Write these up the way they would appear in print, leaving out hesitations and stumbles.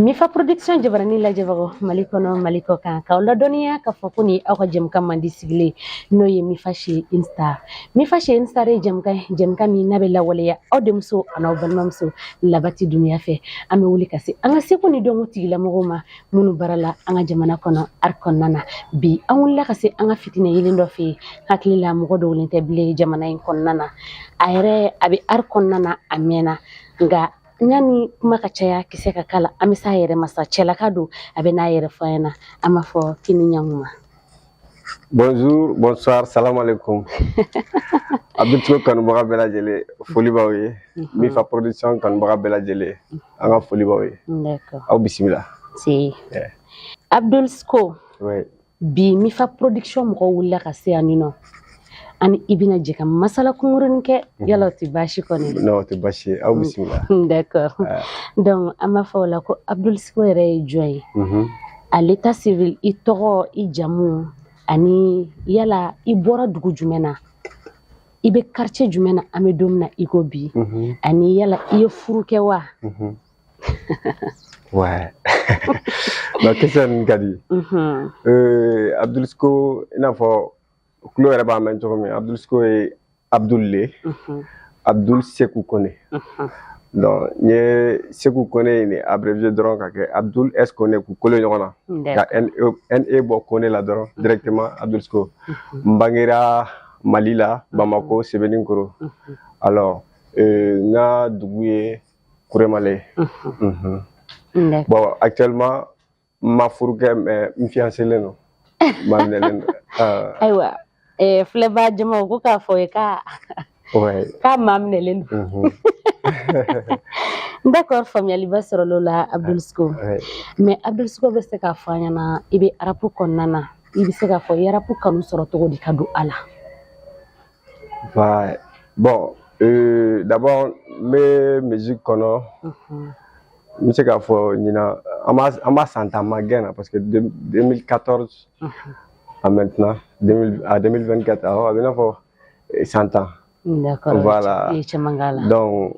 Mifa Production jabarani lajɛbagaw Mali kɔnɔ, Mali kɔ kan, k'aw ladɔnniya k'a fɔ ko nin ye aw ka jɛmukan mandi sigilen, n'o ye Mifa Chez une Star. Mifa Chez une Star ye jɛmukan ye, jɛmukan min n'a bɛ lawaleya aw denmuso an'aw balimamuso Labati Dunya fɛ. An bɛ wuli ka se an ka seko ni dɔnko tigilamɔgɔw ma minnu baara la an ka jamana kɔnɔ, art kɔnɔna na. Bi an wulila ka se an ka fitinɛ yelen dɔ fɛ yen. Hakili la mɔgɔ dogolen tɛ bilen jamana in kɔnɔna na. A yɛrɛ a bɛ art kɔnɔna na, a mɛnna, nka yanni kuma ka caya, kisɛ ka k'a la, an bɛ s'a yɛrɛ ma sa. Cɛlaka don, a bɛ n'a yɛrɛ fɔ an ɲɛna. An b'a fɔ k'i ni ɲankuma. Bonjour, bonsoir, salam alaikum. Abdul Siko kanubaga bɛɛ lajɛlen, foli b'aw ye. Mifa Production kanubaga bɛɛ lajɛlen, an ka foli b'aw ye. Aw bisimila. Si. Abdul Siko. Oui. Bi Mifa Production mɔgɔw wulila ka se yan nɔ, ani i bɛna jɛ ka masala kunkurunin kɛ. Yala o tɛ baasi kɔni ye? Non, o tɛ baasi ye. Aw bisimila. D'accord. Donc an b'a fɔ o la ko Abdul Siko yɛrɛ ye jɔn ye? À l'état civil, i tɔgɔ, i jamu, ani yala i bɔra dugu jumɛn na, i bɛ quartier jumɛn na an bɛ don min na i ko bi, ani yala i ye furu kɛ wa? Ouais. Non, question nin ka di. Abdul Siko, i n'a fɔ tulo yɛrɛ b'a mɛn cogo min, Abdul Siko ye Abdul le. Abdul Seku Kone. Donc n ye Seku Kone in de abrévié dɔrɔn ka kɛ Abdul S Kone, k'u kolo ɲɔgɔn na. Ka NE bɔ Kone la dɔrɔn, directement Abdul Siko. N bangera Mali la, Bamako, Sebeninkoro. Alors, n ka dugu ye Kuremale. Bon, actuellement, n ma furu kɛ, mais n fiancélen don. N ma minɛlen don. Ayiwa, filɛbaa jamaw ko k'a fɔ ye k'a k'a maa minɛlen don. D'accord, faamuyaliba sɔrɔla o la, Abdul Siko. Mais Abdul Siko bɛ se k'a fɔ an ɲɛna, i bɛ rap kɔnɔna na, i bɛ se k'a fɔ i ye rap kanu sɔrɔ cogo di ka don a la? Ouais. Bon, d'abord, n bɛ musique kɔnɔ. N bɛ se k'a fɔ ɲinan an b'a san 10 ma gɛn na, parce que 2014 à maintenant 2000 à 2024, awɔ, a bɛ i n'a fɔ san 10. Voilà. I ye caman k'a la. Donc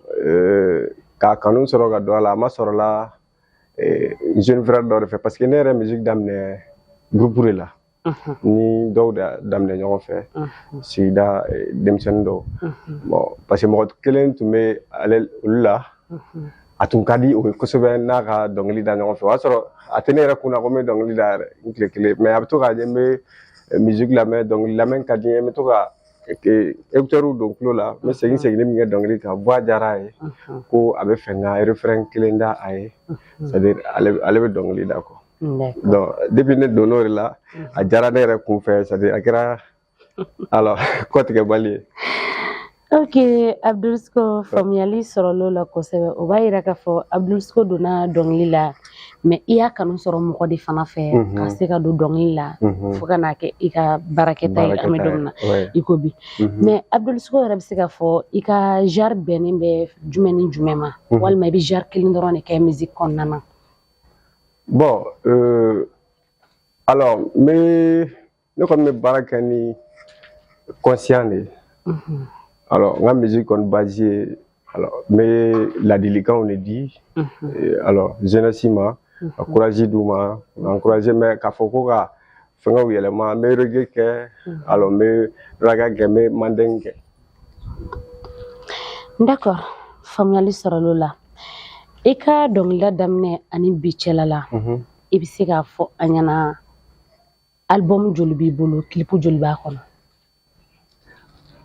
k'a kanu sɔrɔ ka don a la, a ma sɔrɔ la jeune frère dɔ de fɛ, parce que ne yɛrɛ musique daminɛ groupe de la. Ni dɔw de daminɛ ɲɔgɔn fɛ, sigida denmisɛnnin dɔw. Bon, parce que mɔgɔ kelen tun bɛ ale olu la, a tun ka di o ye kosɛbɛ n'a ka dɔnkili da ɲɔgɔn fɛ. O y'a sɔrɔ a tɛ ne yɛrɛ kun na ko n bɛ dɔnkili da yɛrɛ n tile kelen, mais a bɛ to k'a ye n bɛ musique lamɛn, dɔnkili lamɛn ka di n ye, n bɛ to ka écouteur don tulo la, n bɛ segin seginni min kɛ dɔnkili kan. Voix diyara a ye ko a bɛ fɛ n ka refrain kelen da a ye, c'est à dire ale bɛ dɔnkili da quoi. Donc depuis ne donn'o de la, a diyara ne yɛrɛ kun fɛ, c'est à dire a kɛra alors kɔtigɛbali ye. Ok, Abdul Siko, faamuyali sɔrɔla o la kosɛbɛ. O b'a yira k'a fɔ Abdul Siko donna dɔnkili la, mais i y'a kanu sɔrɔ mɔgɔ de fana fɛ ka se ka don dɔnkili la fo ka n'a kɛ i ka baarakɛta ye an bɛ don min na i ko bi. Mais Abdul Siko yɛrɛ bɛ se k'a fɔ i ka genre bɛnnen bɛ jumɛn ni jumɛn ma, walima i bɛ genre kelen dɔrɔn de kɛ musique kɔnɔna na? Bon, alors n bɛ ne kɔni bɛ baara kɛ ni conscient de ye. Alors n ka musique kɔni base ye, alors n bɛ ladilikanw de di, alors jeunesse ma, ka courage d'u ma, ka encourager, mais k'a fɔ ko ka fɛngɛw yɛlɛma, n bɛ reggae kɛ, alors n bɛ raga kɛ, n bɛ mandeng kɛ. D'accord, faamuyali sɔrɔla o la. I ka dɔnkilida daminɛ ani bi cɛla la, i bɛ se k'a fɔ an ɲɛna album joli b'i bolo, clip joli b'a kɔnɔ?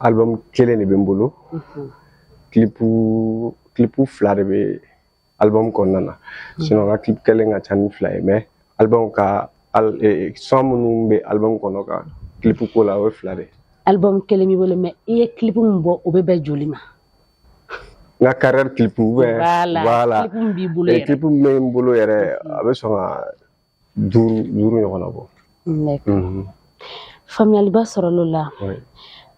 Album kelen de bɛ n bolo. Clip fila de bɛ album kɔnɔna na. Sinon n ka clip kelen ka ca ni fila ye, mais album ka son minnu bɛ album kɔnɔ ka clip ko la, o ye fila de ye. Album kelen b'i bolo, mais i ye clip min bɔ, o bɛ bɛn joli ma? N ka carrière clip ou bien? Voilà, voilà. Clip min b'i bolo yɛrɛ. Clip min bɛ n bolo yɛrɛ, a bɛ sɔn ka duuru duuru ɲɔgɔnna bɔ. Faamuyaliba sɔrɔla o la.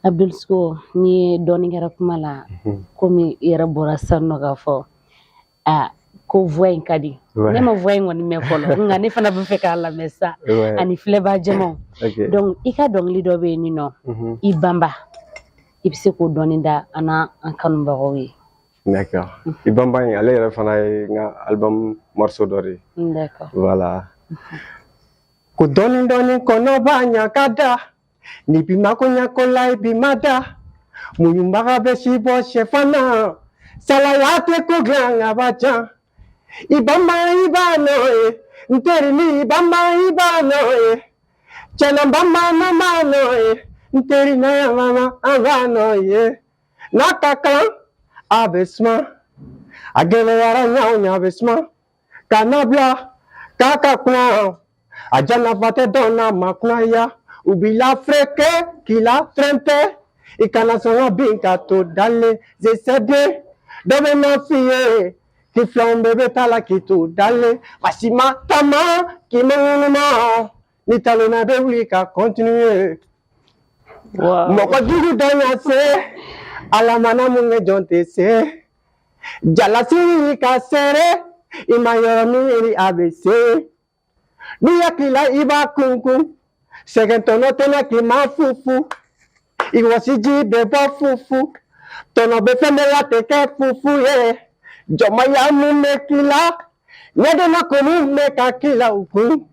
Abdul Siko, n'i ye dɔɔnin kɛra kuma la, komi i yɛrɛ bɔra sisan nɔ k'a fɔ a ko voix in ka di. Ne ma voix in kɔni mɛn fɔlɔ, nka ne fana bɛ fɛ k'a lamɛn sa, ani filɛbaa jamaw. Donc i ka dɔnkili dɔ bɛ yen nɔ, i banba, i bɛ se k'o dɔɔnin da an n'an kanubagaw ye? D'accord. I banba in, ale yɛrɛ fana ye n ka album morceau dɔ de ye. D'accord. Voilà. Ko dɔɔni dɔɔni kɔnɔ b'a ɲaga da, ni bi ma ko ɲako la, i bi ma da. Muɲubaga bɛ si bɔ sɛfan na, salaya tɛ ko dilan a b'a jan. I banba i b'a nɔ ye, n teri, i banba i b'a nɔ ye, cɛna banba na b'a nɔ ye, n teri na mama an b'a nɔ ye. N'a ka kan a bɛ suma, a gɛlɛyara ɲa o ɲa a bɛ suma, ka na bila k'a ka kunna, a janafa tɛ dɔn n'a ma kunnaya. U b'i la fereke k'i la trɛntɛ, i kana sɔn ka bin ka to dalen. Je sais bien, dɔ bɛ na f'i ye k'i filanw bɛɛ bɛ taa la k'i to dalen. Basi ma taama k'i ma ŋunuma, ni talonna bɛ wuli ka continuer. Mɔgɔ jugu dɔ ɲa se, Ala mana mun kɛ jɔn tɛ se. Jalasiri ka seere, i ma yɔrɔ min ɲini a bɛ se. N'i hakili i b'a kunkun, sɛgɛn tɔnɔ tɛna k'i ma fufu. I wɔsiji bɛ bɔ fufu, tɔnɔ bɛ fɛn bɛɛ la tɛ kɛ fufu ye. Jɔnmaya mun bɛ k'i la, ɲɛdɔnna ko mun bɛ ka k'i la u kun.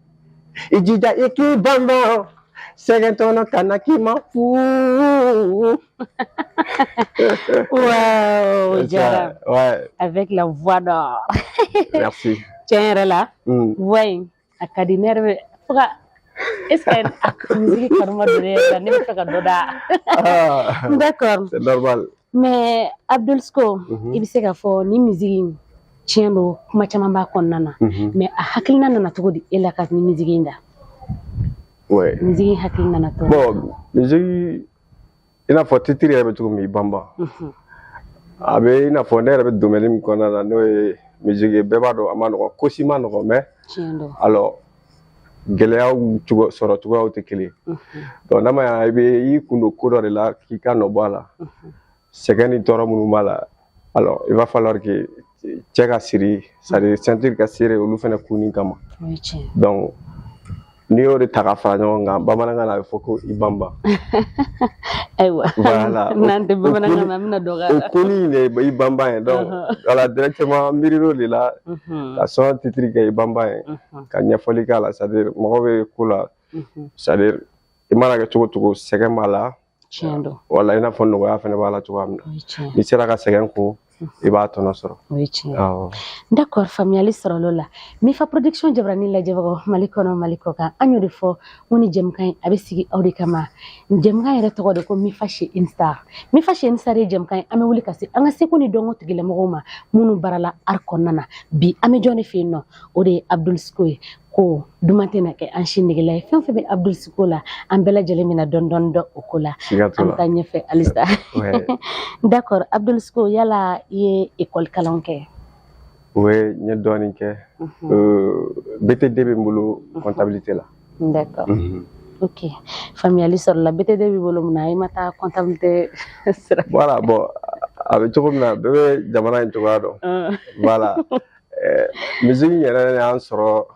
I jija i k'i banban, sɛgɛn tɔnɔ kana k'i ma fu. Wow, Jara. Ouais. Avec la voix d'or. Merci. Tiɲɛ yɛrɛ la, voix in a ka di ne yɛrɛ bɛ fo ka, est ce que a musique kanu ma don ne yɛrɛ la, ne bɛ fɛ ka dɔ da. Ah, D'accord. c'est normal. Mais Abdul Sco, i bɛ se k'a fɔ ni musique in, tiɲɛ don, kuma caman b'a kɔnɔna na. Mais a hakilina nana cogo di e la ka ni musique in da? Ouais. Musique in hakili nana cogo di? Bon, musique, i n'a fɔ titre yɛrɛ bɛ cogo min, i banban. A bɛ i n'a fɔ ne yɛrɛ bɛ domaine min kɔnɔna na, n'o ye musique ye, bɛɛ b'a dɔn a ma nɔgɔn, ko si ma nɔgɔn, mais Tiɲɛ don. alors gɛlɛyaw cogo sɔrɔ cogoyaw tɛ kelen ye. Donc n'a ma ɲa i bɛ i kun don ko dɔ de la k'i ka nɔ bɔ a la, sɛgɛn ni tɔɔrɔ minnu b'a la, alors il va falloir que cɛ ka siri, c'est à dire ceinture ka siri olu fana kunni kama. O ye tiɲɛ. Donc n'i y'o de ta ka fara ɲɔgɔn kan, bamanankan na a bɛ fɔ ko i banban. Ayiwa. Voilà. N'an tɛ bamanankan na, an bɛna dɔ k'a O la. kunni in de ye i banban ye. Donc voilà, directement n miirila o de la ka son titre kɛ i banban ye, ka ɲɛfɔli k'a la, c'est à dire mɔgɔ bɛ ko la, c'est à dire i mana kɛ cogo o cogo, sɛgɛn b'a la. Tiɲɛ don. Wala i n'a fɔ nɔgɔya fana b'a la cogoya min na. O ye tiɲɛ. N'i sera ka sɛgɛn kun, i b'a tɔnɔ sɔrɔ. O ye tiɲɛ. Awɔ. D'accord, faamuyali sɔrɔla o la. Mifa Production jabarani lajɛbagaw Mali kɔnɔ, Mali kɔ kan, an y'o de fɔ n ko ni jɛmukan in a bɛ sigi aw de kama. Jɛmukan yɛrɛ tɔgɔ de ko Mifa chez une star. Mifa chez une star ye jɛmukan ye, an bɛ wuli ka se an ka seko ni dɔnko tigilamɔgɔw ma minnu baarala art kɔnɔna na. Bi an bɛ jɔn de fɛ yen nɔ? O de ye Abdul Siko ye. Ko duman tɛna kɛ an si negela ye. Fɛn o fɛn bɛ Abdul Siko la, an bɛɛ lajɛlen bɛna dɔɔni dɔɔni dɔn o ko la. Siga t'o An bɛ la. taa ɲɛfɛ halisa. Ouais. D'accord, Abdul Siko, yala i ye école kalan kɛ? Ouais, n ye dɔɔnin kɛ. BTD bɛ n bolo comptabilité la. D'accord. Ok, faamuyali sɔrɔla. BTD b'i bolo, mun na i ma taa comptabilité sira? Voilà, bon, a bɛ cogo min na, bɛɛ bɛ jamana in cogoya dɔn. Voilà. Musique in yɛrɛ y'an sɔrɔ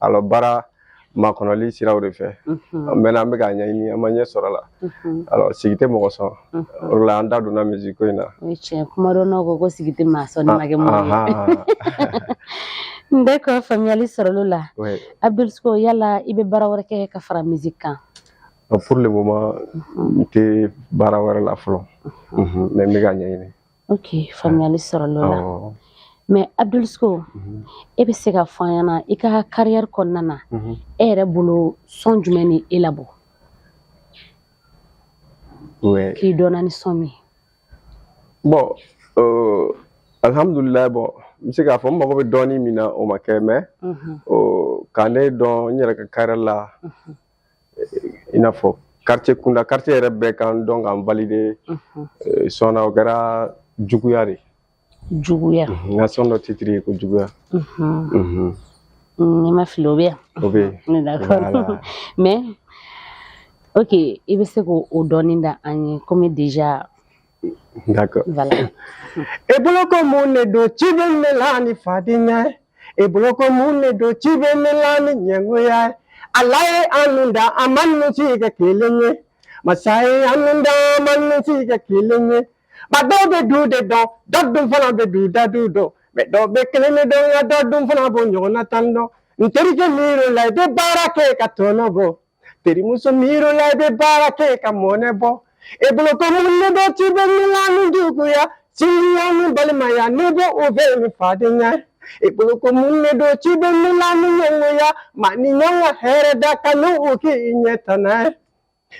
alors baara makɔnɔli siraw de fɛ. An mɛnna an bɛ k'a ɲɛɲini, an ma ɲɛ sɔrɔ a la. Alors sigi tɛ mɔgɔ sɔn. O de la an da donna musique ko in na. O ye tiɲɛ, kuma dɔnnaw ko ko sigi tɛ maa sɔn ni ma kɛ mɔgɔ ye. Ahan. D'accord, faamuyali sɔrɔla o la. Ouais. Abdul Siko, yala i bɛ baara wɛrɛ kɛ ka fara musique kan? Donc, pour le moment, n tɛ baara wɛrɛ la fɔlɔ. Mais n bɛ k'a ɲɛɲini. Ok, faamuyali sɔrɔla o la. Awɔ. Mais Abdul Siko, e bɛ se ka fɔ an ɲɛna, i ka carrière kɔnɔna na, e yɛrɛ bolo son jumɛn ni e labɔ? Ouais. K'i dɔnna ni son min ye? Bon, alhamdulillah, bon, n bɛ se k'a fɔ n mago bɛ dɔɔnin min na, o ma kɛ, mais ka ne dɔn n yɛrɛ ka carrière la, i n'a fɔ quartier kunda, quartier yɛrɛ bɛɛ kan dɔn k'an valider son na, o kɛra juguya de. Juguya. N ka son dɔ titre ye ko juguya. Ni ma fili, o bɛ yan. O bɛ yen. D'accord. Voilà. Mais ok, i bɛ se k'o dɔɔnin da an ye komi déjà. D'accord. Voilà. E bolo ko mun de don ci bɛ ne la ni fadenya ye? E bolo ko mun de don ci bɛ ne la ni ɲɛngoya ye? Ala ye an nun da, a ma nun si kɛ kelen ye. Masa ye an nun da, a ma nun si kɛ kelen ye. Ba dɔw bɛ du de dɔn, dɔ dun fana bɛ du da du dɔn. Mais dɔw bɛ kelen de dɔn, nka dɔ dun fana b'o ɲɔgɔnna tan dɔn. N terikɛ, miiri la, i bɛ baara kɛ ka tɔnɔ bɔ. Terimuso, miiri la, i bɛ baara kɛ ka mɔnɛ bɔ. E bolo ko mun de dɔ ci bɛ min la ni juguya, sinjiya ni balimaya, ne bɛ o fɛ ni fadenya. E bolo ko mun de dɔ ci bɛ min la ni ɲɔgɔnya ma ni ɲɔgɔn ka hɛrɛ da ka n'o k'i ɲɛ tana ye.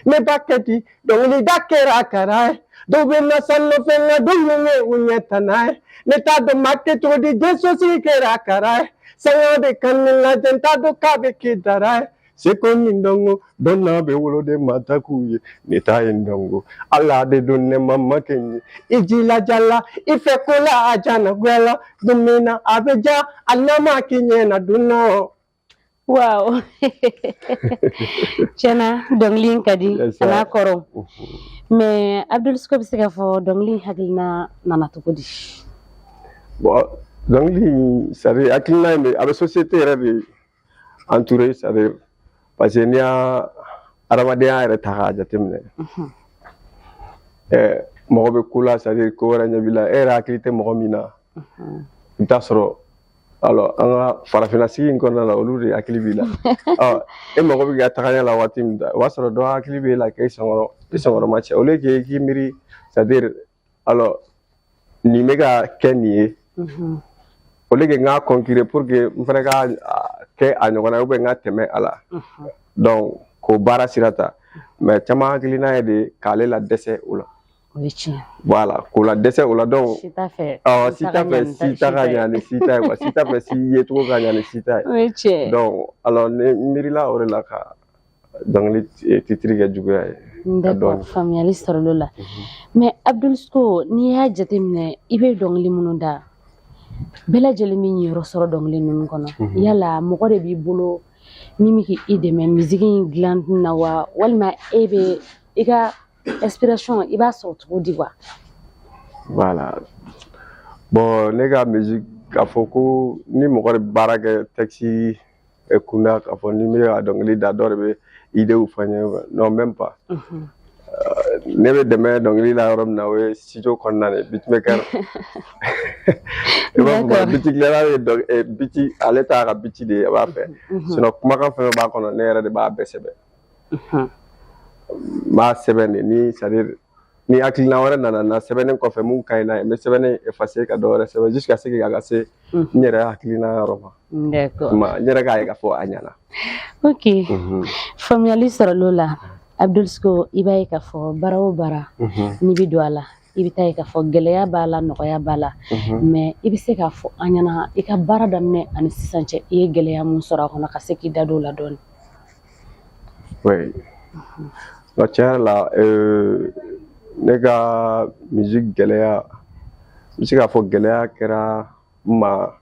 Ne ba kɛ di, dɔnkilida kɛra kara ye. Dɔw bɛ masa nɔfɛ, nka dɔw ye u ɲɛ tana ye. Ne t'a dɔn ma kɛ cogo di, jɛnsosigi kɛra kara ye. Sanga de ka ne lajɛ, n t'a dɔn k'a bɛ k'i dara ye. Seko ni dɔnko dɔn n'a bɛ wolo de ma ta k'u ye, ne ta ye n dɔnko ala de don, ne ma ma kɛ n ye. I jilaja la, i fɛ ko la, a jana goya la, don min na a bɛ ja, a n'a ma k'i ɲɛna don nɔ. Waaw, tiɲɛna dɔnkili in ka di a n'a kɔrɔ. Mais Abdul Siko, bɛ se k'a fɔ dɔnkili in hakilina nana cogo di? Bon, dɔnkili in, c'est à dire hakilina in bɛ, a bɛ société yɛrɛ de entouré, c'est à dire parce que n'i y'a adamadenya yɛrɛ ta k'a jateminɛ, mɔgɔ bɛ ko la, c'est à dire ko wɛrɛ ɲɛ b'i la, e yɛrɛ hakili tɛ mɔgɔ min na. I bɛ taa sɔrɔ, alors an ka farafinna sigi in kɔnɔna la, olu de hakili b'i la. Ɔ e mago bɛ ka taga ɲɛ la waati min, o b'a sɔrɔ dɔ hakili b'e la k'e senkɔrɔ, i senkɔrɔma cɛ, au lieu que k'i miiri, c'est à dire alors nin bɛ ka kɛ nin ye, au lieu que n k'a conquérir pour que n fana ka kɛ a ɲɔgɔnna ye ou bien n ka tɛmɛ a la, donc k'o baara sira ta. Mais caman hakilina ye de k'ale la dɛsɛ o la. O ye tiɲɛ. Voilà, k'o la dɛsɛ o la, donc si t'a fɛ. Ɔ, si t'a fɛ, si ta ka ɲa ni si ta ye quoi, si t'a fɛ si yecogo ka ɲa ni si ta ye. O ye tiɲɛ. Donc alors ne miirila o de la ka dɔnkili titre kɛ juguya ye. D'accord, faamuyali sɔrɔla o la. Mais Abdul Siko, n'i y'a jateminɛ, i bɛ dɔnkili minnu da, bɛɛ lajɛlen bɛ ɲiyɔrɔ sɔrɔ dɔnkili ninnu kɔnɔ. Yala mɔgɔ de b'i bolo min bɛ k'i dɛmɛ musique in dilan na wa, walima e bɛ i ka inspiration, i b'a sɔrɔ cogo di wa? Voilà, bon, ne ka musique, k'a fɔ ko ni mɔgɔ de bɛ baara kɛ texte kunda, k'a fɔ ni n bɛ ka dɔnkili da, dɔ de bɛ idéew fɔ n ye, non, même pas. Ne bɛ dɛmɛ dɔnkili la yɔrɔ min na, o ye studio kɔnɔna de, beatmaker. I b'a fɔ beat dilanna ye, beat ale t'a ka beat de ye, a b'a fɛ. Sinon kumakan fɛn fɛn b'a kɔnɔ, ne yɛrɛ de b'a bɛɛ sɛbɛn. N b'a sɛbɛn de ni, c'est à dire ni hakilina wɛrɛ nana na sɛbɛnnen kɔfɛ mun ka ɲi n'a ye, n bɛ sɛbɛnni effacer ka dɔ wɛrɛ sɛbɛn jusqu'à ce que a ka se n yɛrɛ hakilina yɔrɔ ma. N yɛrɛ k'a ye k'a fɔ a ɲɛna. Ok, faamuyali sɔrɔla o la. Abdul Siko, i b'a ye k'a fɔ baara o baara n'i bɛ don a la, i bɛ taa ye k'a fɔ gɛlɛya b'a la, nɔgɔya b'a la. Mais i bɛ se k'a fɔ an ɲɛna, i ka baara daminɛ ani sisan cɛ, i ye gɛlɛya mun sɔrɔ a kɔnɔ, ka se k'i da don o la dɔɔnin? Oui. Non, tiɲɛ yɛrɛ la, ne ka musique gɛlɛya, n bɛ se k'a fɔ gɛlɛya kɛra n ma,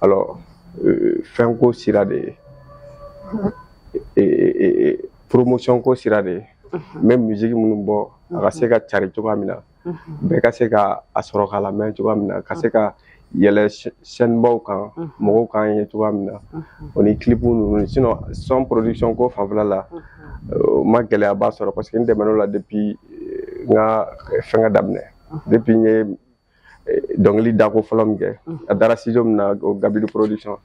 alors fɛnko sira de ye, promotion ko sira de ye. N bɛ musique minnu bɔ, a ka se ka cari cogoya min na, bɛɛ ka se ka a sɔrɔ k'a lamɛn cogoya min na, ka se ka yɛlɛ chaîne baw kan, mɔgɔw k'an ye cogoya min na, o ni clip ninnu. Sinon son production ko fanfɛla la, n ma gɛlɛyaba sɔrɔ parce que n dɛmɛn'o la depuis n ka fɛngɛ daminɛ. Depuis n ye dɔnkili dako fɔlɔ min kɛ, a dara studio min na, o Gabidu Production,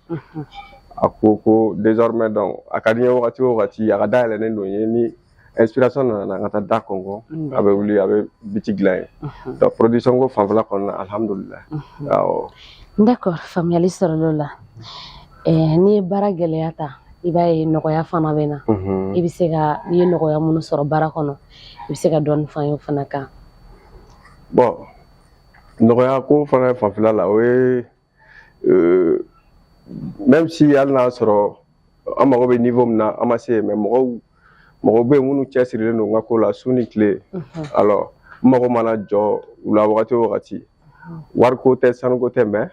a ko ko désormais donc a ka di n ye wagati o wagati, a ka dayɛlɛnnen don n ye, ni inspiration nana, n ka taa da kɔnkɔn, a bɛ wuli, a bɛ beat dilan yen. Donc production ko fanfɛla kɔnɔna, alhamdulilah, awɔ. D'accord, faamuyali sɔrɔla o la. N'i ye baara gɛlɛya ta, i b'a ye nɔgɔya fana bɛ na. I bɛ se ka, n'i ye nɔgɔya minnu sɔrɔ baara kɔnɔ, i bɛ se ka dɔɔnin fɔ an ye o fana kan? Bon, nɔgɔya ko fana fanfɛla la, o ye même si hali n'a sɔrɔ an mago bɛ niveau min na, an ma se yen, mais mɔgɔw bɛ yen minnu cɛsirilen don n ka ko la su ni tile. Alors n mago mana jɔ u la wagati o wagati, wariko tɛ, sanuko tɛ, mais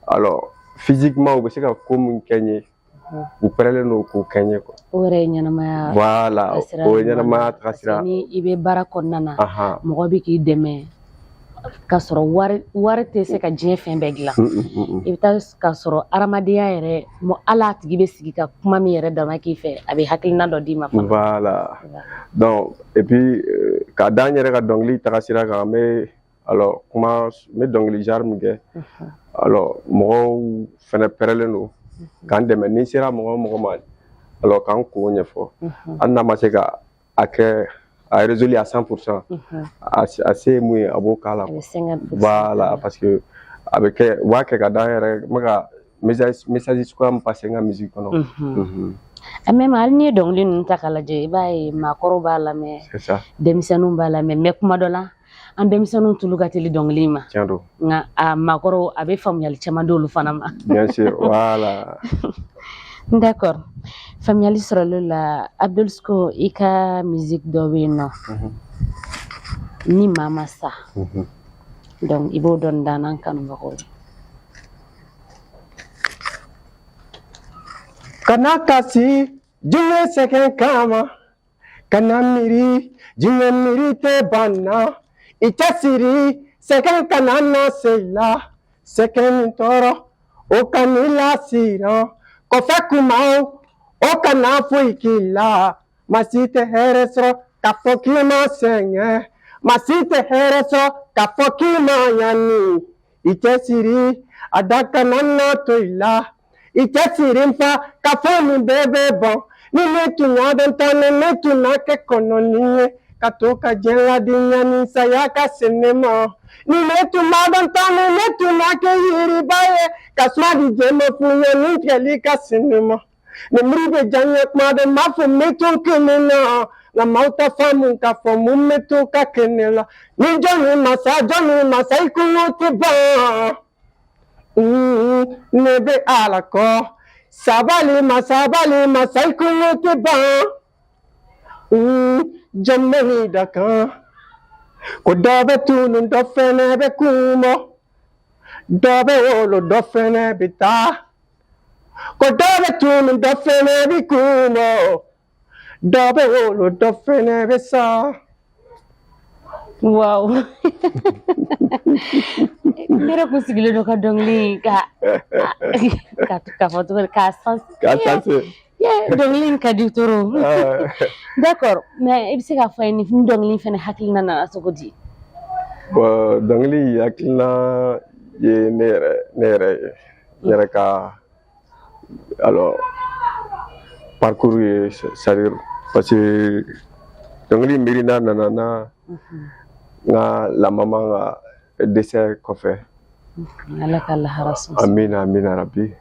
alors physiquement u bɛ se ka ko min kɛ n ye, u pɛrɛlen don k'o kɛ n ye quoi. O yɛrɛ ye ɲɛnamaya. Voilà, o ye ɲɛnamaya tagasira. Ni i bɛ baara kɔnɔna na, mɔgɔ bɛ k'i dɛmɛ k'a sɔrɔ wari tɛ se ka diɲɛ fɛn bɛɛ dilan. I bɛ taa k'a sɔrɔ adamadenya yɛrɛ, hali a tigi bɛ sigi ka kuma min yɛrɛ dama k'i fɛ, a bɛ hakilina dɔ d'i ma fana. Voilà, donc et puis ka da n yɛrɛ ka dɔnkili tagasira kan, n bɛ alors kuma, n bɛ dɔnkili genre min kɛ. Alors mɔgɔw fɛnɛ pɛrɛlen don k'an dɛmɛ, ni n sera mɔgɔ o mɔgɔ ma, alors k'an kungo ɲɛfɔ, hali n'a ma se ka a kɛ a résolu à 100%, a se ye mun ye, a b'o k'a la. Voilà, parce que a bɛ kɛ, u b'a kɛ ka d'an yɛrɛ, n bɛ ka message suguya min passer n ka musique kɔnɔ. Même hali n'i ye dɔnkili ninnu ta k'a lajɛ, i b'a ye maakɔrɔw b'a lamɛn, denmisɛnninw b'a lamɛn, mais kuma dɔ la an denmisɛnninw tulu ka teli dɔnkili in ma. Tiɲɛ don. Nka a maakɔrɔw, a bɛ faamuyali caman d'olu fana ma. Bien sûr, voilà. D'accord, faamuyali sɔrɔli la, Abdul Sco, i ka musique dɔ bɛ yen nɔ, ni maa ma sa, donc i b'o dɔɔni d'an n'an kanubagaw ye. Kana kasi diɲɛ sɛgɛn kama, kana miiri diɲɛ miiri tɛ ban na, i cɛsiri sɛgɛn kana na se la, sɛgɛn ni tɔɔrɔ o kan'i lasiran, kɔfɛ kumaw o kana foyi k'i la, maa si tɛ hɛrɛ sɔrɔ k'a fɔ k'i ma sɛgɛn, maa si tɛ hɛrɛ sɔrɔ k'a fɔ k'i ma ɲani, i cɛsiri a da kana na to i la, i cɛsiri n fa k'a fɔ nin bɛɛ bɛ ban, ni ne tun y'a dɔn tan ni ne tun na kɛ kɔnɔni ye, ka to ka diɲɛ ladi ɲani saya ka se ne ma, ni ne tun b'a dɔn tan ni ne tun na kɛ yiriba ye, ka suma di diɲɛ ma fu ye ni tigɛli ka se ne ma, ni miiri bɛ diya n ye kuma bɛɛ n b'a fɔ n bɛ to kelen na, nka maaw t'a faamu k'a fɔ mun bɛ to ka kɛ ne la, ni jɔnni ma sa jɔnni ma sa i kungo tɛ ban. Ne bɛ Ala kɔ, sabali ma sabali ma sa i kungo tɛ ban, jɔn bɛ n'i da kan, ko dɔ bɛ tunun dɔ fɛnɛ bɛ kun bɔ, dɔ bɛ wolo dɔ fɛnɛ bɛ taa, ko dɔ bɛ tunun dɔ fɛnɛ bɛ kun bɔ, dɔ bɛ wolo dɔ fɛnɛ bɛ sa. Waaw, ne yɛrɛ kun sigilen don ka dɔnkili ka ka fɔ cogo di, k'a san k'a sanse. Dɔnkili in ka di trop. D'accord, mais i bɛ se k'a fɔ n ye nin dɔnkili fɛnɛ hakilina nana cogo di? Bon, dɔnkili hakilina ye ne yɛrɛ ye, n yɛrɛ ka alors parcours ye, c'est à dire parce que dɔnkili miirina nana na n ka la maman ka décès kɔfɛ. Ala ka lahara sɔn. Amina, amina rabi.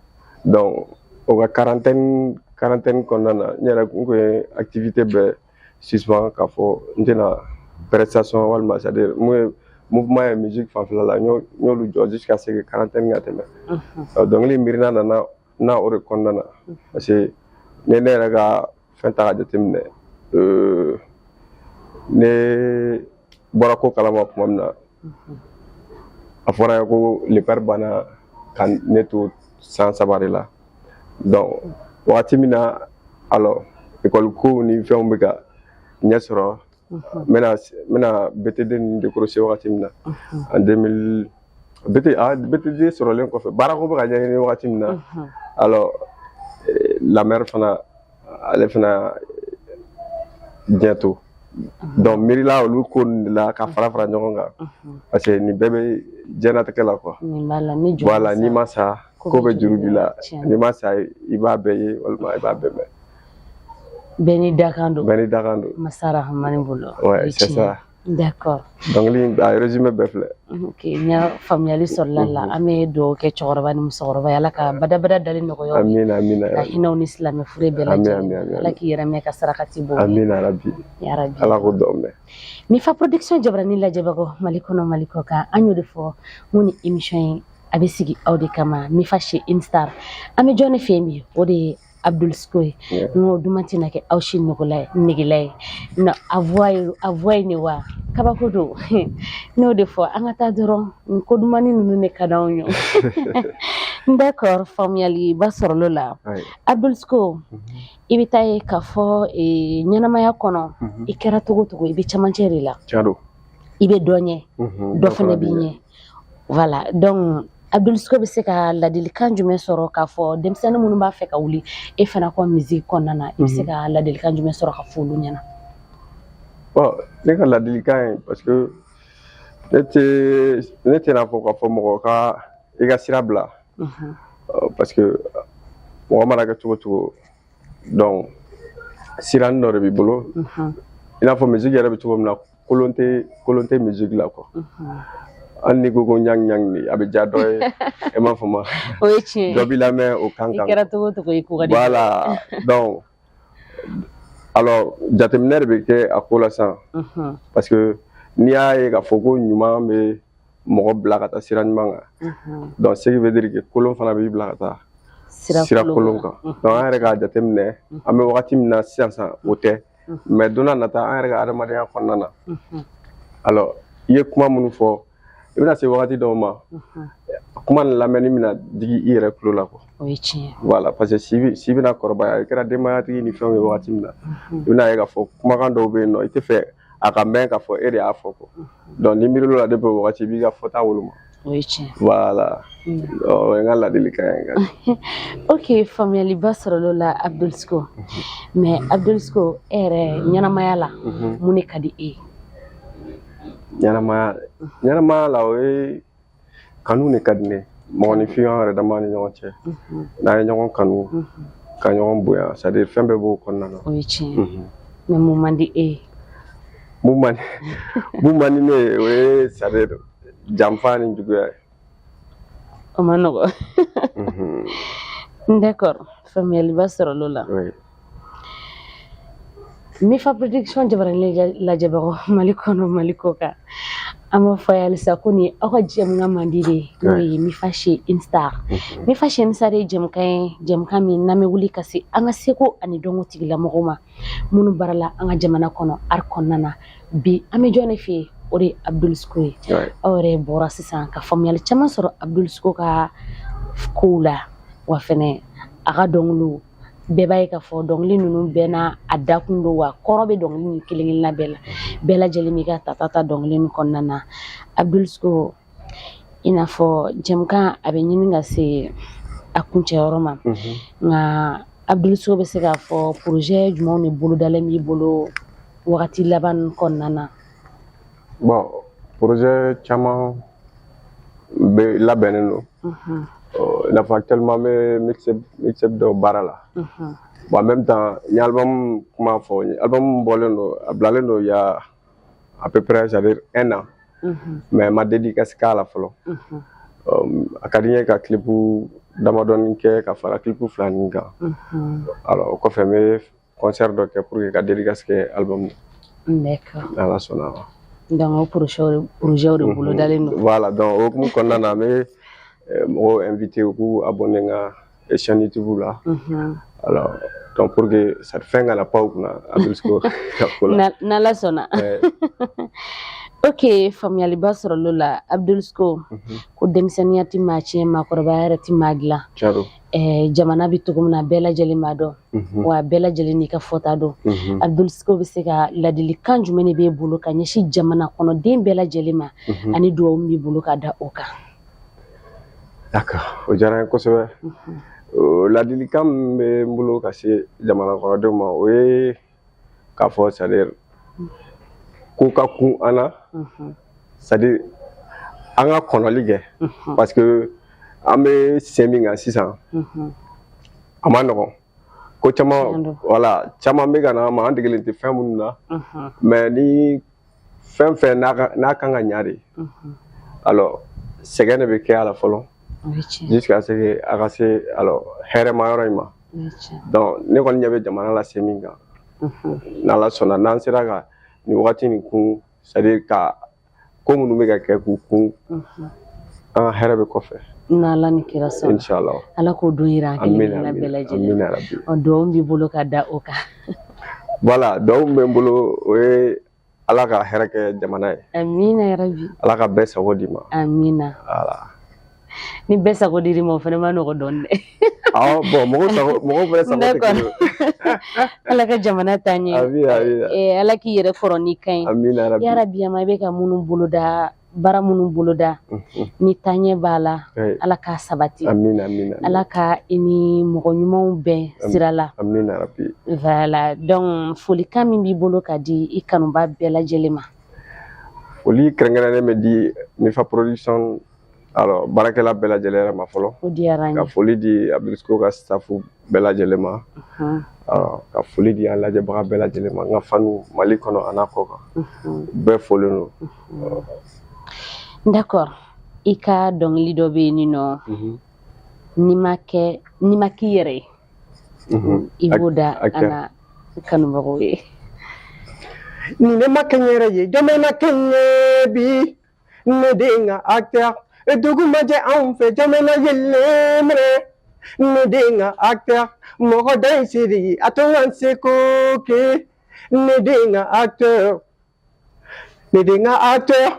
Donc o ka quarantaine kɔnɔna na, n yɛrɛ n kun ye activité bɛɛ suspend k'a fɔ n tɛna prestation walima, c'est à dire mun ye mouvement ye musique fanfɛla la, n y'olu jɔ jusqu'à ce que quarantaine ka tɛmɛ. Dɔnkili miirina nana na o de kɔnɔna na, parce que ne yɛrɛ ka fɛn ta ka jateminɛ, ne bɔra ko kalama tuma min na, a fɔra ye ko le père banna ka ne to san 3 de la. Donc wagati min na, alors école kow ni fɛnw bɛ ka ɲɛ sɔrɔ, n bɛna BTD ninnu décrocher wagati min na en 2000, BT, ah, BTD sɔrɔlen kɔfɛ, baarako bɛ ka ɲɛɲini wagati min na, alors la mère fana, ale fana diɲɛ to. Donc miirila olu ko ninnu de la ka fara fara ɲɔgɔn kan, parce que nin bɛɛ bɛ diɲɛlatigɛ la quoi. Nin b'a la ni joli. Voilà, n'i ma sa, ko bɛ juru b'i la, n'i ma sa i b'a bɛɛ ye walima i b'a bɛɛ mɛn. Bɛɛ n'i dakan don. Bɛɛ n'i dakan don. Masa Rahamani bolo. Ouais, c'est ça. D'accord. Dɔnkili a résumé bɛɛ filɛ. Ok, n y'a faamuyali sɔrɔla la. An bɛ dugawu kɛ cɛkɔrɔba ni musokɔrɔba ye, Ala ka badabada dali nɔgɔya u ye. Amina, amina. Ka hinɛw ni silamɛ fure bɛɛ lajɛlen. Ala k'i yɛrɛ mɛn ka sarakati bɔ. Amina rabi. Ya rabi. Ala k'o dɔn mɛn. Mifa Production jabarani lajɛbagaw Mali kɔnɔ, Mali kɔ kan, an y'o de fɔ n ko nin émission in a bɛ sigi aw de kama. Mifa chez Instar, an bɛ jɔn de fɛ yen bi? O de ye Abdul Sco ye. N ko duman tɛna kɛ aw si negela ye non, a voix ye, a voix ye nin wa kabako don. N'o de fɔ, an ka taa dɔrɔn, nin ko dumani ninnu de ka d'anw ye. D'accord, faamuyali ba sɔrɔla o la. Abdul Sco, i bɛ taa ye k'a fɔ ɲɛnamaya kɔnɔ, i kɛra cogo o cogo, i bɛ camancɛ de la. Tiɲɛ don. I bɛ dɔ ɲɛ, dɔ fana b'i ɲɛ. Voilà, donc Abdul Sco bɛ se ka ladilikan jumɛn sɔrɔ k'a fɔ denmisɛnnin minnu b'a fɛ ka wuli e fana kɔ musique kɔnɔna na, i bɛ se ka ladilikan jumɛn sɔrɔ ka fɔ olu ɲɛna? Bon, ne ka ladilikan ye, parce que ne tɛna fɔ k'a fɔ mɔgɔ ka i ka sira bila, parce que mɔgɔ mana kɛ cogo cogo, donc siranin dɔ de b'i bolo. I n'a fɔ musique yɛrɛ bɛ cogo min na, kolon tɛ musique la quoi. Hali n'i ko ko ɲang ɲang de, a bɛ diya dɔ ye, e m'a faamu? O ye tiɲɛ ye. Dɔ b'i lamɛn o kan I kan. Kɛra cogo o cogo, i ko ka di. Voilà, donc alors jateminɛ de bɛ kɛ a ko la sisan, parce que n'i y'a ye k'a fɔ ko ɲuman bɛ mɔgɔ bila ka taa sira ɲuman kan, donc ce qui veut dire que kolon fana b'i bila ka taa sira kolon kan. Donc an yɛrɛ k'a jateminɛ, an bɛ wagati min na sisan sisan, o tɛ, mais don n'a nata, an yɛrɛ ka adamadenya kɔnɔna na, alors i ye kuma minnu fɔ, i bɛna se wagati dɔw ma, kuma nin lamɛnni bɛna digi i yɛrɛ tulo la quoi. O ye tiɲɛ ye. Voilà, parce que si bɛna kɔrɔbaya, i kɛra denbayatigi ni fɛnw ye wagati min na, i bɛna ye k'a fɔ kumakan dɔw bɛ yen nɔ, i tɛ fɛ a ka mɛn k'a fɔ e de y'a fɔ quoi. Donc ni miirila o la depuis o wagati, i b'i ka fɔta woloma. O ye tiɲɛ. Voilà, o ye n ka ladilikan ye. Ok, faamuyaliba sɔrɔla o la, Abdul Siko. Mais Abdul Siko, e yɛrɛ ɲɛnamaya la, mun de ka di e ye? Ɲɛnamaya la, o ye kanu de ka di ne ye. Mɔgɔninfin, an yɛrɛ dama ni ɲɔgɔn cɛ, n'an ye ɲɔgɔn kanu ka ɲɔgɔn bonya, c'est à dire fɛn bɛɛ b'o kɔnɔna na. O ye tiɲɛ ye. Mais mun man di e ye? Mun man di ne ye, o ye, c'est à dire, janfa ni juguya ye. O ma nɔgɔ. D'accord, faamuyaliba sɔrɔla o la. Mifa Production jabaranin lajɛbagaw, Mali kɔnɔ, Mali kɔ kan, an b'a fɔ a ye halisa ko nin ye aw ka jɛmukan mandi de ye, n'o ye Mifa Chez une Star. Mifa Chez une Star ye jɛmukan ye, jɛmukan min n'an bɛ wuli ka se an ka seko ani dɔnko tigilamɔgɔw ma minnu baara an ka jamana kɔnɔ, art kɔnɔna na. Bi an bɛ jɔn de fɛ yen? O de ye Abdul Siko ye. Aw yɛrɛ bɔra sisan ka faamuyali caman sɔrɔ Abdul Siko ka kow la, wa fɛnɛ a ka dɔnkiliw, bɛɛ b'a ye k'a fɔ dɔnkili ninnu bɛɛ n'a a dakun don, wa kɔrɔ bɛ dɔnkili nin kelen kelenna bɛɛ la. Bɛɛ lajɛlen b'i ka tata ta dɔnkili nin kɔnɔna na. Abdul Siko, i n'a fɔ jɛmukan a bɛ ɲini ka se a kuncɛyɔrɔ ma, nka Abdul Siko bɛ se k'a fɔ projet jumɛnw de bolodalen b'i bolo wagati laban nin kɔnɔna na? Bon, projet caman bɛ labɛnnen don. I n'a fɔ actuellement n bɛ mixtape dɔw baara la. Bon, en même temps, n ye album kuma fɔ, album bɔlen don, a bilalen don il y a à peu près, c'est à dire, un an, mais n ma dédicace k'a la fɔlɔ. A ka di n ye ka clip damadɔni kɛ ka fara clip fila nin kan. Alors o kɔfɛ, n bɛ concert dɔ kɛ pour que ka dédicace kɛ album n'Ala sɔnna ma. Donc o projet de bolodalen don. Voilà, donc o hukumu kɔnɔna na, n bɛ mɔgɔw invité u k'u abonné n ka chaîne YouTube la. Alors donc pour que fɛn kana pan u kunna Abdul Siko ka ko la. N'Ala sɔnna. Ok, faamuyaliba sɔrɔla o la, Abdul Siko. Ko denmisɛnninya ti maa tiɲɛ, maakɔrɔbaya yɛrɛ ti maa dilan. Tiɲɛ don. Jamana bɛ cogo min na, bɛɛ lajɛlen b'a dɔn, wa bɛɛ lajɛlen n'i ka fɔta dɔn. Abdul Siko bɛ se ka ladilikan jumɛn de b'e bolo ka ɲɛsin jamana kɔnɔden bɛɛ lajɛlen ma, ani dugawu min b'i bolo ka da o kan? D'accord, o diyara n ye kosɛbɛ. Ladilikan min bɛ n bolo ka se jamana kɔnɔdenw ma, o ye k'a fɔ, c'est à dire, ko ka kun an na, c'est à dire an ka kɔnɔli kɛ, parce que an bɛ sen min kan sisan, a ma nɔgɔn ko caman. Voilà, caman bɛ ka na an ma, an degelen tɛ fɛn minnu na, mais ni fɛn fɛn n'a kan ka ɲa de, alors sɛgɛn de bɛ kɛ a la fɔlɔ jusqu'à ce que a ka se alors hɛrɛma yɔrɔ in ma. Donc ne kɔni ɲɛ bɛ jamana la se min kan, n'Ala sɔnna, n'an sera ka nin wagati nin kun, c'est à dire ka ko minnu bɛ ka kɛ k'u kun, an ka hɛrɛ bɛ kɔfɛ. N'Ala ni kira sɔnna. Inshallah. Ala k'o don yira an kelen kelenna bɛɛ lajɛlen. Ɔ, dugawu b'i bolo ka da o kan? Voilà, dugawu min bɛ n bolo, o ye Ala ka hɛrɛ kɛ jamana ye. Amina yarabi. Ala ka bɛɛ sago di ma. Amina. Voilà. Ni bɛɛ sago dir'i ma, o fana ma nɔgɔ dɔɔni dɛ. Awɔ, bon, mɔgɔw sago, mɔgɔw fana sago tɛ kelen ye. Ala ka jamana taa ɲɛ. Amina, amina. Ala k'i yɛrɛ kɔrɔ n'i kan ye. Amina yarabi. Yarabi, ama i bɛ ka minnu boloda, baara minnu boloda, ni taaɲɛ b'a la, Ala k'a sabati. Amina, amina. Ala ka i ni mɔgɔ ɲumanw bɛn sira la. Amina yarabi. Voilà, donc folikan min b'i bolo ka di i kanuba bɛɛ lajɛlen ma? Foli kɛrɛnkɛrɛnnen bɛ di Mifa Production. Alors, baarakɛla bɛɛ lajɛlen yɛrɛ ma fɔlɔ. O diyara n Ka ye. foli di Abdul ka staff bɛɛ lajɛlen ma. Alors, ka foli di an lajɛbaga bɛɛ lajɛlen ma, n ka fanu Mali kɔnɔ a n'a kɔ kan. Bɛɛ folen don. D'accord. I ka dɔnkili dɔ bɛ yen nin nɔ, n'i ma k'i yɛrɛ ye, i b'o da an na kanubagaw ye. Ni ne ma kɛ n yɛrɛ ye, jɔn bɛ na kɛ n ye bi? Ne den ka acteur, dugu ma jɛ anw fɛ, jɔn bɛ na yelen minɛ? Ne den ka acteur, mɔgɔ da ye seere ye, a to n ka n seko kɛ. Ne den ka acteur, ne den ka acteur,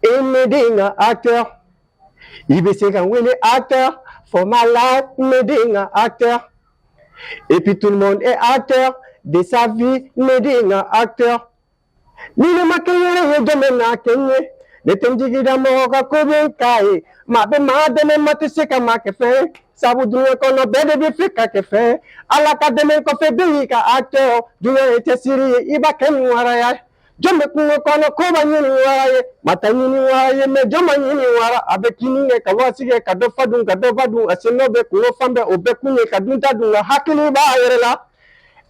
e ne den ka acteur, i bɛ se ka n wele acteur for my life. Ne den ka acteur, et puis tout le monde est acteur de sa vie. Ne den ka acteur, ni ne ma kɛ n yɛrɛ ye, jɔn bɛ na kɛ n ye? Ne tɛ n jigi da mɔgɔ kan ko bɛ n k'a ye. Maa bɛ maa dɛmɛ, maa tɛ se ka maa kɛ fɛn, sabu dunuya kɔnɔ bɛɛ de bɛ fɛ ka kɛ fɛn. Ala ka dɛmɛ kɔfɛ, bɛɛ y'i ka acteur. Dunuya ye cɛsiri ye, i b'a kɛ ni wara ye. Jɔn bɛ kungo kɔnɔ ko b'a ɲini wara ye? Maa t'a ɲini wara ye, mɛ jɔn ma ɲini wara? A bɛ kini kɛ ka waasi kɛ, ka dɔ fa dun, ka dɔ ba dun, a sen nɔ bɛ kungo fan bɛɛ. O bɛɛ kun ye ka dun ta dun, nka hakili b'a yɛrɛ la.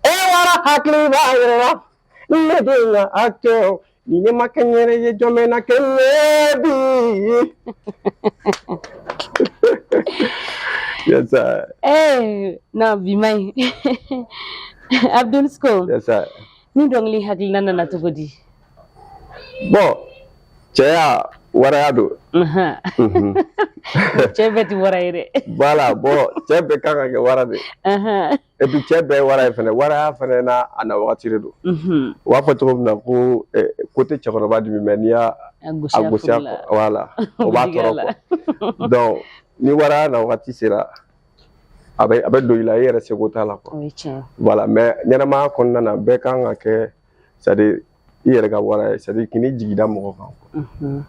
E wara, hakili b'a yɛrɛ la. Ne den ka acteur, ni ne ma kɛ n yɛrɛ ye, jɔn bɛ na kɛ n ye bi? Yes sir. Eh, non, bi man ɲi. Abdul Sco. Yes sir. Ni dɔnkili hakilina nana cogo di? Bon, cɛya waraya don. Cɛ bɛɛ ti wara ye dɛ. Voilà, bon, cɛ bɛɛ kan ka kɛ wara de. Et puis cɛ bɛɛ ye wara ye fɛnɛ, waraya fɛnɛ n'a a na wagati de don. U b'a fɔ cogo min na ko ko tɛ cɛkɔrɔba dimi, mais n'i y'a A gosi a gosi a furu la. kɔ, voilà, o b'a Diga tɔɔrɔ la. quoi. Donc ni waraya na wagati sera, a bɛ don i la, i yɛrɛ seko t'a la quoi. O ye tiɲɛ. Voilà, mais ɲɛnamaya kɔnɔna na, bɛɛ kan ka kɛ, c'est à dire i yɛrɛ ka wara ye, c'est à dire k'i jigi da mɔgɔ kan quoi.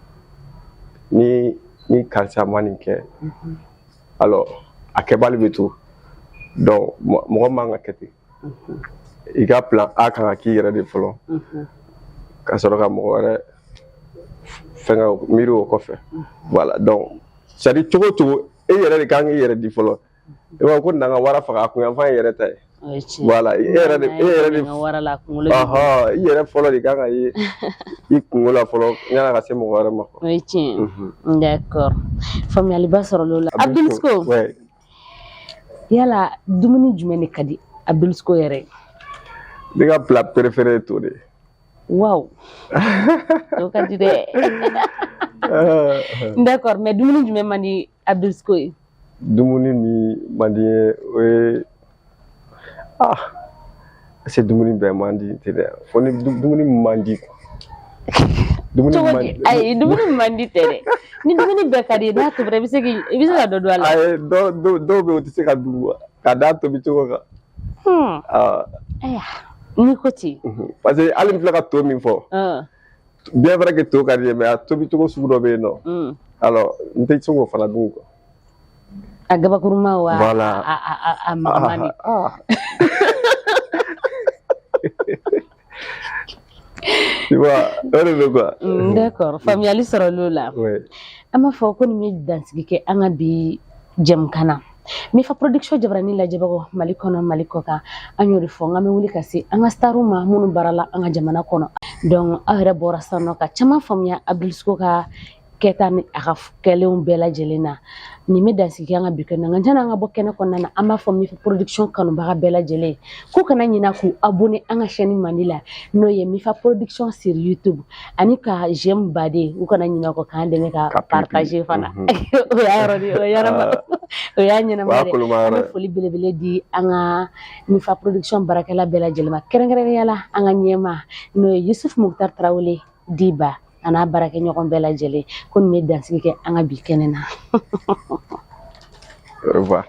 Ni karisa ma nin kɛ, alors a kɛbali bɛ to. Donc mɔgɔ man ka kɛ ten. I ka plan A kan ka k'i yɛrɛ de fɔlɔ, ka sɔrɔ ka mɔgɔ wɛrɛ fɛngɛ miiri o kɔfɛ. Voilà, donc c'est à dire cogo o cogo, e yɛrɛ de kan k'i yɛrɛ di fɔlɔ. I b'a fɔ ko na ka wara faga, a kunyanfan ye yɛrɛ ta ye. O ye tiɲɛ. Voilà, e yɛrɛ de Ka wara la, a kunkolo bɛ bɔ. Ɔhɔn, i yɛrɛ fɔlɔ de kan ka ye i kungo la fɔlɔ, yan'a ka se mɔgɔ wɛrɛ ma quoi. O ye tiɲɛ. D'accord, faamuyaliba sɔrɔla o la. Abdul Sco. Ouais. Yala dumuni jumɛn de ka di Abdul Sco yɛrɛ ye? Ne ka plat préféré ye to de ye. Waw, o ka di dɛ. D'accord, mais dumuni jumɛn man di Abdul Sco ye? Dumuni min man di n ye, o ye, ah, est-ce que dumuni bɛɛ man di tɛ dɛ, fo ni dumuni min man di quoi. Dumuni Cogo man di? Ayi, dumuni min man di tɛ dɛ. Ni dumuni bɛɛ ka di ye, n'a tobira, i bɛ se ka dɔ dun a la. Ayi, dɔw bɛ yen, u tɛ se ka dun ka da tobi cogo kan. Ah, Ayiwa, n'i ko ten. Parce que hali n filɛ ka to min fɔ, bien vrai que to ka di n ye, mais a tobi cogo sugu dɔ bɛ yen nɔ, alors n tɛ se k'o fana dun quoi. A gabakuruma wa? Voilà. A magama de. Ah, ah. Tu vois, o de don quoi. D'accord, faamuyali sɔrɔla o la. Ouais. An b'a fɔ ko nin bɛ dansigi kɛ an ka bi jɛmukan na. Mifa Production jabarani lajɛbagaw Mali kɔnɔ, Mali kɔ kan, an y'o de fɔ n k'an bɛ wuli ka se an ka starw ma minnu baarala an ka jamana kɔnɔ. Donc aw yɛrɛ bɔra sisan nɔ ka caman faamuya Abdul Sco ka kɛta ni a ka kɛlenw bɛɛ lajɛlen na. Nin bɛ dansigi kɛ an ka bi kɛnɛ na. Nka janni an ka bɔ kɛnɛ kɔnɔna na, an b'a fɔ Mifa Production kanubaga bɛɛ lajɛlen k'u kana ɲinɛ k'u abonné an ka chaîne mandi la, n'o ye Mifa Production sur YouTube, ani ka j'aime baden, u kana ɲinɛ kɔ k'an dɛmɛ ka Ka partager fana. Mhm. O y'a yɔrɔ de ye, o ye ɲɛnama, o y'a ɲɛnama O y'a dɛ. koloma An yɔrɔ bɛ ye. foli belebele di an ka Mifa Production baarakɛla bɛɛ lajɛlen ma, kɛrɛnkɛrɛnnenya la an ka ɲɛmaa, n'o ye Yusuf Mukhtar Tarawele Diba, a n'a baarakɛɲɔgɔn bɛɛ lajɛlen. Ko nin bɛ dansigi kɛ an ka bi kɛnɛ na. Au revoir.